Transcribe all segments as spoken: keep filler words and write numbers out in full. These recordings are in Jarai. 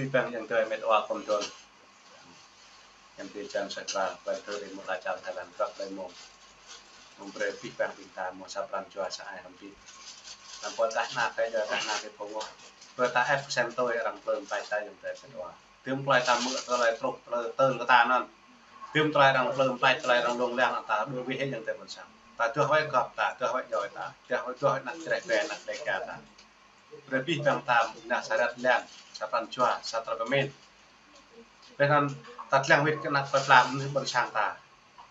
Abih bang ayŏng adơi met wa khŏm dŏng. Ayŏng adơi čang sa kra, ƀơi tơlơi mơ̆ng lŏn čar Thái Lan, răp lơi mơ̆ng. Mơ̆ng brơi abih bang ƀing ta mơ̆ng sa pran jua sa ai hrŏm hơbĭt. Anăm pơ̆t kah ană kơ djai kah ană kơ pơngŏ. Brơi ta ĕp kơsem tui arăng plơ̆ mơplač ta ayŏng adơi met wa. Tơm tơlơi ta hmư̆, tơlơi truh, tơlơi tơl kơ ta anŭn. Tơm tơlơi arăng plơ̆ mơplač, tơlơi arăng lông lăng ta đuaĭ wơ̆t hĭ ayŏng adơi ƀôn sang. Ta duah wơ̆t gŏp ta, duah wơ̆t djuai ta, duah wơ̆t, duah wơ̆t ană čreh bĕ, ană Dêga ta. Brơi abih bang ta mơ̆ng ană sa rơ̆t lăng, sa pran jua, sa tơlơi pơmĭn. Laih anŭn ta lăng wơ̆t kơ ană plơi pla mơnuih ƀôn sang ta.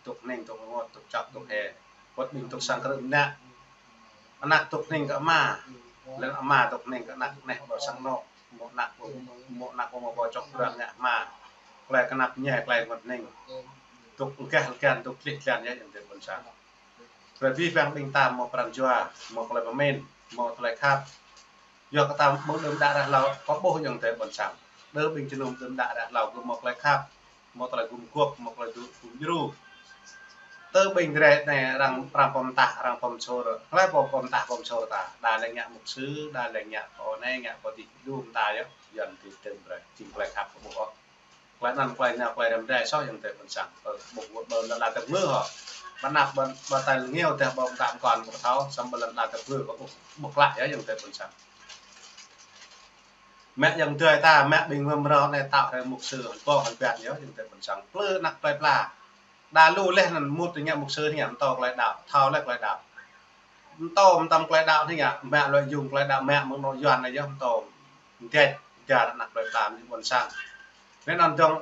Dŏ hning, dŏ rơngot, dŏ čŏk, dŏ hĕ. Wơ̆t ƀing dŏ sang krư̆ mơnă. Ană dŏ hning kơ ama. Laih anŭn ama dŏ hning kơ ană, neh ƀơi sang anŏ. Mơ̆ ană, mơ̆ ană, mơ̆ pô čŏk brăng ngă ama. Tơlơi kơnăp ñe, tơlơi rơngot hning. Dŏ lơgah lơgan, dŏ klih lơgan yơh ayŏng adơi ƀôn sang. Brơi abih bang ƀing ta mơ̆ng pran jua, mơ̆ng tơlơi pơmĭn, mơ̆ng tơlơi khăp. Yua kơ ta mơ̆ng đưm đă ră hlâo, kơ ƀuh ayŏng adơi ƀôn sang. Đơ ƀing jơnum đưm đă ră hlâo, gum mơ̆ng tơlơi khăp, mơ̆ng tơlơi gum guôp, mơ̆ng tơlơi gum djru. Tơ ƀing drơi anai arăng, arăng pơm tah, arăng pơm sôr. Hlơi pô pơm tah pơm sôr ta. Đa lĕ ngă mục sư, đa lĕ ngă pô anai, ngă pô adih, lŏm ta yơh. Yuan ti tơm brơi, jing tơlơi khăp kơ ƀuh ôh. Tơlơi anŭn tơlơi nao tơlơi răm rai soh ayŏng adơi ƀôn sang. Ơ, ƀuh wơ̆t ƀơi lŏn ala tơpơ̆ng hŏ. Mơnăp ƀơi, ƀơi tơlơi rơngiao tơdah ƀơi mơtam kơnơ̆ng pơthâo, samơ̆ ƀơi lŏn ala tơpơ̆ng kơ ƀuh, ƀuh klă yơh ayŏng adơi ƀôn sang. Mă ayŏng adơi ta, mă ƀing mơ̆ng rŏ anai tao rai mục sư, hơbong hơbiă yơh ayŏng adơi ƀôn sang. Plư ană plơi pla. Đa lu laih anŭn mŭt ngă mục sư ngă mơtô tơlơi đaŏ, thâo laih tơlơi đaŏ. Mơtô mơtam tơlơi đaŏ anai ngă, mă lŏ yŭng tơlơi đaŏ, mă mơ̆ng anŏ Yuan anai yơh mơtô. Mơdĕč, jar ană plơi pla mơnuih ƀôn sang. Laih anŭn dŏng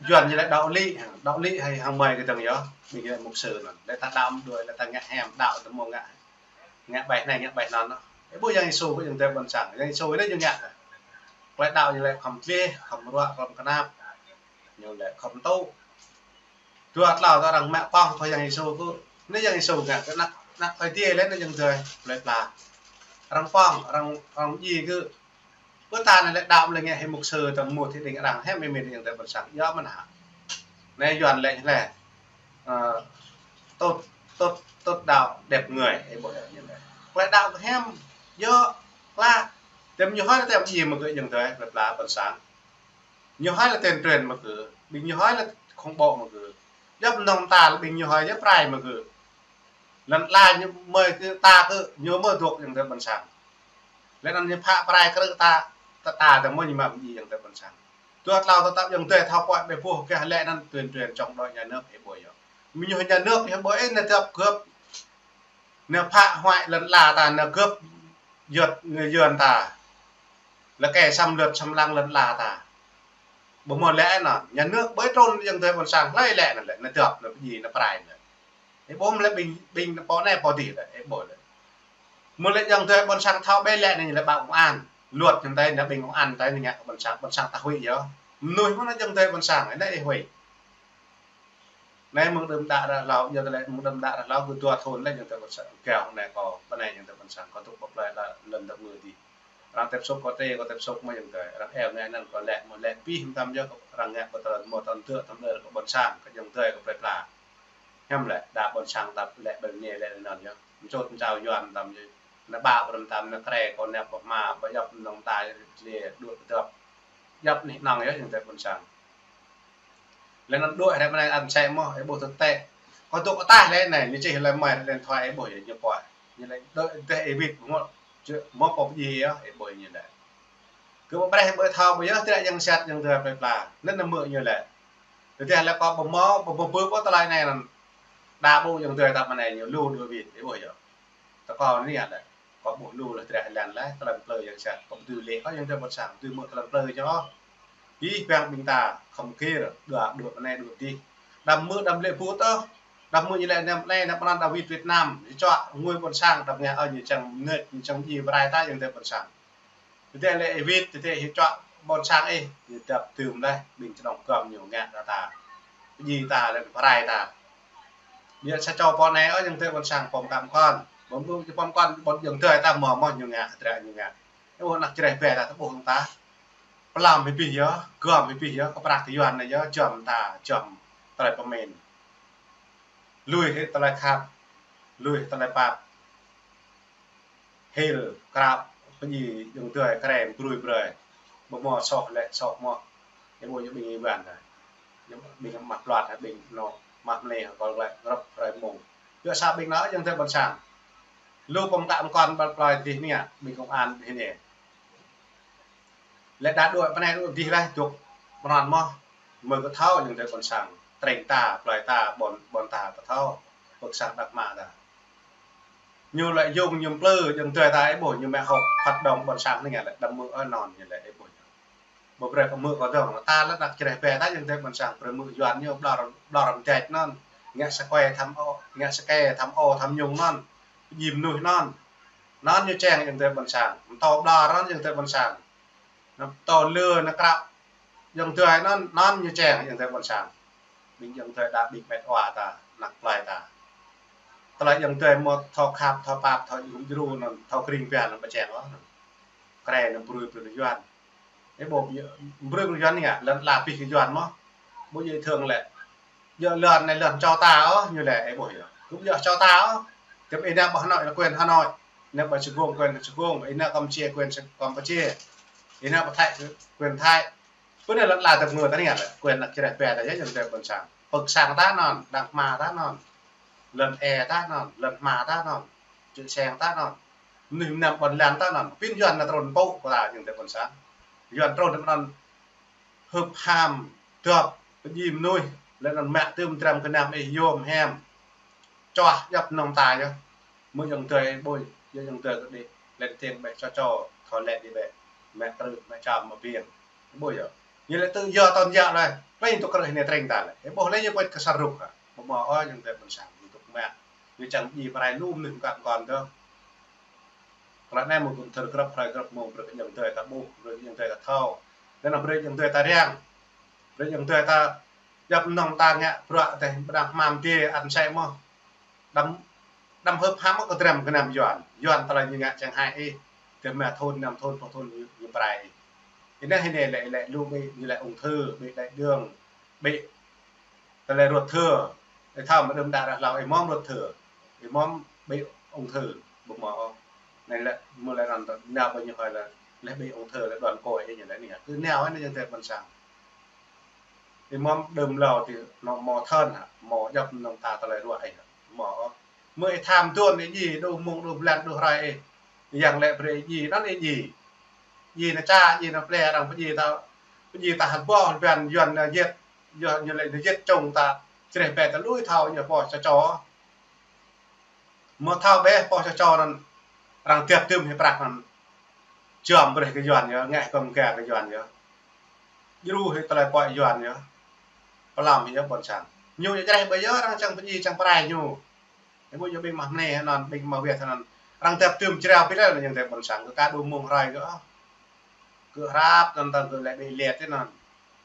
Yuan ñu lĕ đạo lý, đạo lý hăng, hăng mơi kơ dơ̆ng yơh, ƀing ñu lĕ mục sư anŭn. Lĕ ta đaŏ mơ̆ đuaĭ, lĕ ta ngă hiam, đaŏ tơ mơ̆ng ngă, ngă ƀai anai, ngă ƀai anŭn. Ơ, ƀuh Yang Yêsu kơ ayŏng adơi ƀôn sang, Yang Yêsu anai ñu ngă. Tơlơi đaŏ ñu lĕ khŏm klih, khŏm ruă, khŏm kơnăp. Ñu lĕ khŏm tŭ. Dua tlâo tơ arăng mă pŏng kơ Yang Yêsu kơ. Anai Yang Yêsu ngă kơ ană, ană Ơi Adai laih anŭn ayŏng adơi, plơi pla. Arăng pŏng, arăng, arăng djai kơ. Pơ ta anai lĕ đaŏ lĕ ngă hĭ mục sư tơ̆ng mŭt hĭ đing arăng, hĕ mơ̆n ayŏng adơi ƀôn sang. Yua mơ̆n hă. Anai Yuan lĕ lĕ. Ơ, tốt, tốt, tốt đạo đẹp người, ơ, ƀuh lĕ ñu lĕ. Tơlơi đaŏ kơ hiam, yua, klă. Tơm ñu hơi lĕ tơm djai mơ̆ kơ ayŏng adơi, plơi pla ƀôn sang. Ñu hơi lĕ tuyên truyền mơ̆ kơ, ƀing ñu hơi lĕ khủng bố mơ̆ kơ. Djŏp mơnơ̆ng ta lĕ ƀing ñu hơi djŏp prai mơ̆ kơ. Lŏn ala ñu mơi kơ ta kơ, ñu mơ̆ dŏ ayŏng adơi ƀôn sang. Laih anŭn ñu phă prai krư̆ ta, ta, ta, ta mơ̆ ñu mă djai ayŏng adơi ƀôn sang. Dua tlâo tơtăp ayŏng adơi thâo pơhiăp ƀĕ pơpŭ kơ lĕ anŭn tuyên truyền chống đối nhà nước ơ ƀuh yơh. Mơnuih nhà nước ơ ƀuh ơ nao tơp gơ̆p. Nao phá hoại lŏn ala ta, nao gơ̆p Yuan, người Yuan ta. Lĕ kơ xâm lược xâm lăng lŏn ala ta. Ƀu mơ̆ lĕ anŭn, nhà nước ƀơi trôn ayŏng adơi ƀôn sang, hlơi lĕ anŭn lĕ, nao tơp, nao djai, nao prai anŭn. Ơ ƀuh mơ̆ lĕ ƀing, ƀing pô anai pô adih lĕ, ơ ƀuh lĕ. Mơ̆ lĕ ayŏng adơi ƀôn sang thâo ƀĕ lĕ anai lĕ báo công an. Luật ayŏng adơi anai ƀing công an adơi anai ngă kơ ƀôn sang, ƀôn sang ta huĭ yơh. Mơnuih mơ̆n ayŏng adơi ƀôn sang, anai ih huĭ. Anai mơ̆ng đưm đă ră hlâo, yua tơlơi mơ̆ng đưm đă ră hlâo kơ dua thŭn lĕ ayŏng adơi ƀôn sang. Kâo anai kâo, pơ anai ayŏng adơi ƀôn sang, kâo dŏ pơ plơi lŏn, lŏn dap ngui adih. Arăng tiếp xúc quốc tế, kâo tiếp xúc mơ̆ ayŏng adơi. Arăng eo anai anŭn kâo lĕ, mơ̆ lĕ abih mơtam yơh, arăng ngă kơ tơlơi mơ̆ tơlơi tơlơi kơ ƀôn sang, kơ ayŏng adơi, kơ plơi pla. Hiam lĕ, đa ƀôn sang đăp lĕ ƀơi anai lĕ anŭn yơh. Mơčut mơčao Yuan mơtam yơh. Nao ƀă ƀrư̆ mơtam nao krê, kâo nao pơ hma, ƀơi djŏp mơnơ̆ng ta yơh, lĕ đuaĭ pơdŏp. Djŏp anih anŏng yơh, ayŏng adơi ƀôn sang. Laih anŭn đuaĭ hrĕp anai ăn sĕ mơ̆, ơ ƀuh thực tế. Kâo dŏ ataih lĕ anai, ñu čih lĕ mơi điện thoại ơ ƀuh yơh ñu pơhiăp. Ñu lĕ đơi teh ơ wĭt mơ̆, čơ mơ̆ pô djai yơh, ơ ƀuh ñu lĕ. Kơ ƀu brơi ƀơi thâo ƀu yơh, tơlơi yang sat ayŏng adơi plơi pla. Anŭn nao mơ̆ ñu lĕ. Tơdah lĕ kâo ƀu mơ̆, ƀu, ƀu, ƀu pơpŭ tơlơi anai anŭn. Đa ƀuh ayŏng adơi tăp mơ̆ anai ñu lu đuaĭ wĭt, ơ ƀuh yơh. Tơ kâo anai lĕ. Kâo ƀuh lu lĕ tơlơi lăn lĕ, tơlơi plơi yang sat. Kâo ƀu dưi lĕ, kâo ayŏng adơi ƀôn sang, dưi mơ̆ tơlơi plơi yơh. Abih bang ƀing ta, khŏm kir, đuaĭ, đuaĭ pơ anai, đuaĭ pơ adih. Đăm mơ̆, đăm lĕ pơpŭ tơh. Đăm mơ̆ ñu lĕ anăm anai, anăm pơ anŭn đa wĭt Việt Nam. Ñu čuă ngui ƀôn sang, đăm ngă ơ ñu čang mơnĕč, ñu čang djai prai ta ayŏng adơi ƀôn sang. Tơdah lĕ ơ wĭt, tơdah hyu čuă ƀôn sang ih, ñu dăp tơm lĕ, ƀing čơnŏng gơm ñu ngă ta ta. Pơdjai ta lĕ pơrai ta. Biă sa čô pô anai ơ ayŏng adơi ƀôn sang pơm kăm kon. Ƀu ƀu pơm kon ƀôn ayŏng adơi ta mơ̆ mơ̆ ñu ngă, hơdră ñu ngă. Ơ ană čreh bĕ ta tơƀuh ta. Pơlăm hĭ abih yơh, gơm hĭ abih yơh, kơ prăk kơ Yuan anai yơh, jŏm ta, jŏm tơlơi pơmĭn. Lui hĭ tơlơi khăp, lui hĭ tơlơi pap. Hil, krao, pơdjai, ayŏng adơi, krem, brui brơi. Ƀu hmâo soh lĕ soh mơ̆. Ih ƀuh ñu ƀing ih wan ta. Ñu ƀing mah plot hă, ƀing anŏ mah mlei hă, kơ lĕ grăp hrơi mông. Yua sa ƀing anŏ ayŏng adơi ƀôn sang. Lu pơm kă mơkŏn ƀă plơi dih anai, ƀing công an dih anai. Lĕ đa đuaĭ pơ anai đuaĭ dih laih dŏ pran mơ̆. Mơ̆ kơ thâo ayŏng adơi ƀôn sang. Tring ta, plơi ta, ƀôn, ƀôn ta ta thâo. Pơ̆k sang Đăk Mă ta. Ñu lĕ yŭng ñu mplư, ayŏng adơi ta ih ƀuh ñu mă hŏk phat đŏng ƀôn sang anai lĕ đăm mơ̆ ơ non ñu lĕ ih ƀuh ñu. Ƀu brơi kơ mơ̆ kơ dŏng, ta lĕ anăk čreh be ta ayŏng adơi ƀôn sang, brơi mơ̆ Yuan ñu ƀlŏr, ƀlŏr mdĕč non. Ngă sa kơi tham ô, ngă sa kơi tham ô tham nhũng non. Pơjim mơnuih non. Non ñu čeng ayŏng adơi ƀôn sang. Mtô ƀlŏr non ayŏng adơi ƀôn sang. Mtô lơ nă krao. Ayŏng adơi non, non ñu čeng ayŏng adơi ƀôn sang. Ƀing ayŏng adơi đa ƀing met wa ta, anăk plơi ta. Tơlơi ayŏng adơi mơ̆ thâo khăp, thâo pap, thâo djru, djru non, thâo kring pia non ƀu čeng ôh. Krê non brơi brơi Yuan. Ih ƀuh brơi brơi Yuan anai, lŏn la pih kơ Yuan mơ̆. Ƀu djơ̆ thương lĕ. Djơ̆ lŏn anai lŏn čô ta ôh, ñu lĕ ih ƀuh yơh. Kơ djơ̆ čô ta ôh. Tơm ih nao ƀơi Hà Nội là quyền Hà Nội. Nao ƀơi Sài Gòn quyền Sài Gòn, ih nao Campuchia quyền Campuchia. Ih nao ƀơi Thái quyền Thái. Pơ anai lŏn la tơm ngơ ta anai lĕ, quyền anăk čreh be ta yơh ayŏng adơi ƀôn sang. Pơ̆k sang ta non, Đăk Mă ta non. Lŏn e ta non, lŏn hma ta non. Čư̆ seng ta non. Mơnuih mơnam ƀôn lan ta non. Pin Yuan nao trŭn pŭ kơ ta ayŏng adơi ƀôn sang. Yuan trŭn tơm non hưp ham, dŏp, pơjim mơnuih, lĕ anŭn mă tơm dram gơnam ih yôm hem. Čuah djŏp mơnơ̆ng ta yơh. Mơ̆ ayŏng adơi ƀuh, yua ayŏng adơi kơ đĭ, lĕ tơm ƀĕ čô čô, thâo lĕ đĭ ƀĕ, mă krư̆, mă čăm, mă biêng. Ih ƀuh yơh. Ñu lĕ tự do tôn giáo lĕ, lĕ ñu tŭ krư̆ anai tring ta lĕ. Ih ƀuh lĕ ñu pơ̆t kơ sa rŭk hă. Ƀu hmâo ôh ayŏng adơi ƀôn sang, ñu tŭ mă. Ñu čang djai pơrai lu mơnuih mơkă mơkŏn dơ̆ng. Tơlơi anai mơ̆ gum thâo grăp hrơi grăp mông brơi kơ ayŏng adơi ta ƀuh, brơi kơ ayŏng adơi ta thâo. Lĕ anŭn brơi kơ ayŏng adơi ta răng. Brơi kơ ayŏng adơi ta djŏp mơnơ̆ng ta ngă bruă tơdah ƀơđah hmam dê ăn sĕ mơ̆. Đăm, đăm hưp ham kơ dram gơnam Yuan. Yuan tơlơi ñu ngă čang hăi ih. Tơdah mă thun, năm thun, pluh thun ñu, ñu pơrai ih. Ih anai hĭ anai lĕ, lĕ lu ƀing, ñu lĕ ung thư, ƀing đai đường, ƀing tơlơi ruột thừa. Ih thâo mơ̆ đưm đă ră hlâo ih mơ̆ng ruột thừa. Ih mơ̆ng ƀing ung thư, ƀu hmâo ôh. Anai lĕ, mơ̆ lĕ anŭn nao ƀơi ñu hơi lĕ, lĕ ƀing ung thư lĕ đoàn côi ih ñu lĕ anai. Kơ nao anai ayŏng adơi ƀôn sang. Ih mơ̆ng đưm hlâo tơ anŭn hmâo thơn hă, hmâo djŏp mơnơ̆ng ta tơlơi ruă ih hă. Hmâo ôh. Mơ̆ ih tham tuôn ih djai, đu mông, đu blan, đu hrơi ih. Yang lĕ brơi ih djai, anŭn ih djai. Djai nao ča, djai nao ple, arăng pơdjai ta, pơdjai ta hơbô, hơbăn Yuan nao yĕt, Yuan ñu lĕ nao yĕt čông ta, čreh be ta lui thâo ñu pô čô čô. Mơ̆ thâo ƀĕ pô čô čô anŭn, arăng tiap tơm hĭ prăk anŭn, čom brơi kơ Yuan yơh, ngă kơ mơga kơ Yuan yơh. Djru hĭ tơlơi pơhiăp Yuan yơh. Pơlăm hĭ yơh ƀôn sang. Ñu yơh čreh ƀĕ yơh, arăng čang pơdjai, čang pơrai ñu. Ih ƀuh yơh ƀing mah mơnê anŭn, ƀing mah Việt anŭn. Arăng tiap tơm jrao pih lĕ, ayŏng adơi ƀôn sang, kơ ka đu mông hrơi kơ. Kơ hrăp anŭn tơl kơ lĕ ƀing liệt anŭn.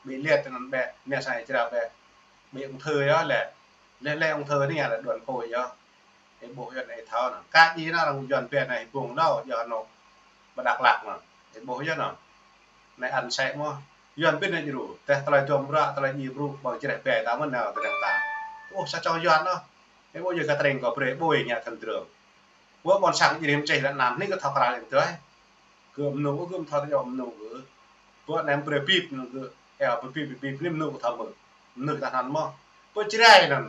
Ƀing liệt anŭn ƀĕ, anai sa jrao ƀĕ. Ƀing ung thư yơh lĕ. Lĕ, lĕ ung thư anai lĕ đoàn côi yơh. Ih ƀuh yơh anai thâo anŭn. Ka djai anŭn arăng Yuan ƀĕ anai ih ƀuh hlâo, yơh anŭn ƀơi Dak Lak anŭn. Ih ƀuh yơh anŭn. Anai ăn sĕ mơ̆. Yuan ƀing anai djru. Tơdah tơlơi duăm ruă, tơlơi djai brŭ, ƀơi čreh be ta mơ̆n nao tơdang ta. Ôh, sa čô Yuan anŭn. Ih ƀuh yơh kơ tring kơ brơi ƀuh ngă thâo drơm. Ƀuh ƀôn sang djru mơčeh lĕ anăn anai kơ thâo krăn lĕ tơl. Kơ mơnŭ, kơ mơnŭ thâo tơjŏ mơnŭ kơ. Ƀuh anai brơi bip anŭn kơ. Eo brơi bip, bip, bip anai mơnŭ kơ thâo mơ̆. Mơnŭ ta anăn mơ̆. Ƀuh jrai anŭn.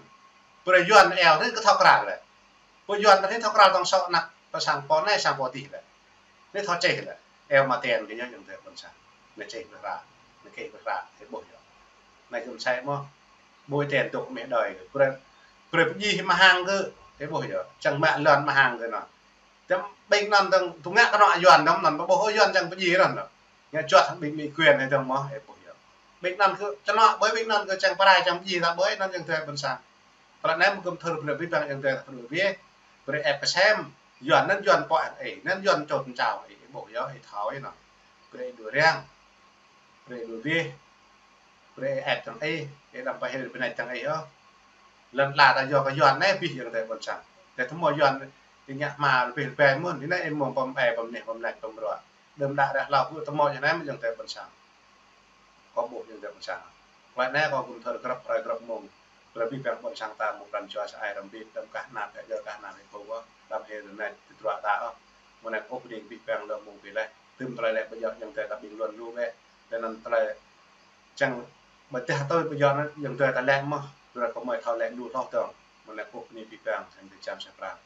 Brơi Yuan eo anai kơ thâo krăn lĕ. Ƀuh Yuan anai thâo krăn tơ̆ng sŏ anăk, pơ sang pô anai sang pô dih lĕ. Anai thâo čeh lĕ. Eo mă ten kơ ñu ayŏng adơi ƀôn sang. Anai čeh ƀrah. Anai čeh ƀrah. Ih ƀuh yơh. Anai kơ mơsĕ mơ̆. Ƀuh ten dŏ mĕ đơi. Brơi, brơi pơdjai hĭ mơhang kơ. Ih ƀuh yơh. Čang mă lŏn mơhang kơ anŭn. Tơm ƀing anŭn tơ̆ng tŭ ngă kơ anŏ Yuan tơ̆m anŭn, ƀuh Yuan čang pơdjai anŭn. Ngă juăt ƀing ƀing quyền hĭ tơ̆ng mơ̆, ih ƀuh yơh. Ƀing anŭn kơ čơnŏ ƀơi ƀing anŭn kơ čang pơrai čang pơdjai ta ƀơi anŭn ayŏng adơi ƀôn sang. Tơlơi anai mơ̆ gum thâo brơi ƀing ayŏng adơi ta brơi ƀĕ. Brơi ĕp kơsem. Yuan anŭn Yuan pŏk ih, anŭn Yuan čŏt čao ih, ih ƀuh yơh, ih thâo ih anŭn. Brơi ih đu răng. Brơi ih đu ƀĕ. Brơi ĕp tơ̆ng ih, ih đăm pơhil bơnai tơ̆ng ih ôh. Lŏn la ta yua kơ Yuan anai pih ayŏng adơi ƀôn sang. Tơdah tơhmô Yuan, ih ngă hmua pih ƀĕ mơ̆n, ih anai ih mơ̆ng pơm ƀai, pơm neh, pơm lač, pơm ruă. Đưm đă ră hlâo kơ tơhmô yơh anai mơ̆ ayŏng adơi ƀôn sang. Kâo ƀuh ayŏng adơi ƀôn sang. Tơlơi anai kâo gum thâo grăp hrơi grăp mông. Brơi pih păng ƀôn sang ta mơ̆ng pran jua sa ai răm bit, đăm kah nap, kah jơr kah nap ih ƀuh ôh. Đăm hil anai tơdruă ta ôh. Mơ̆ anai ôh pơding pih păng lơ mông pih leh. Tơm tơlơi lĕ pơyơr, ayŏng adơi ta bình luận lu bĕ. Tơnăn tơlơi čang ƀơdah tui pơyơr anŭn, ayŏng adơi ta lĕ mơ̆, tơlơi kơmơi thâo lĕ lu hloh dơ̆ng. Mơ̆ anai kơkuh bơni abih bang, hăng tơčăm sa pran.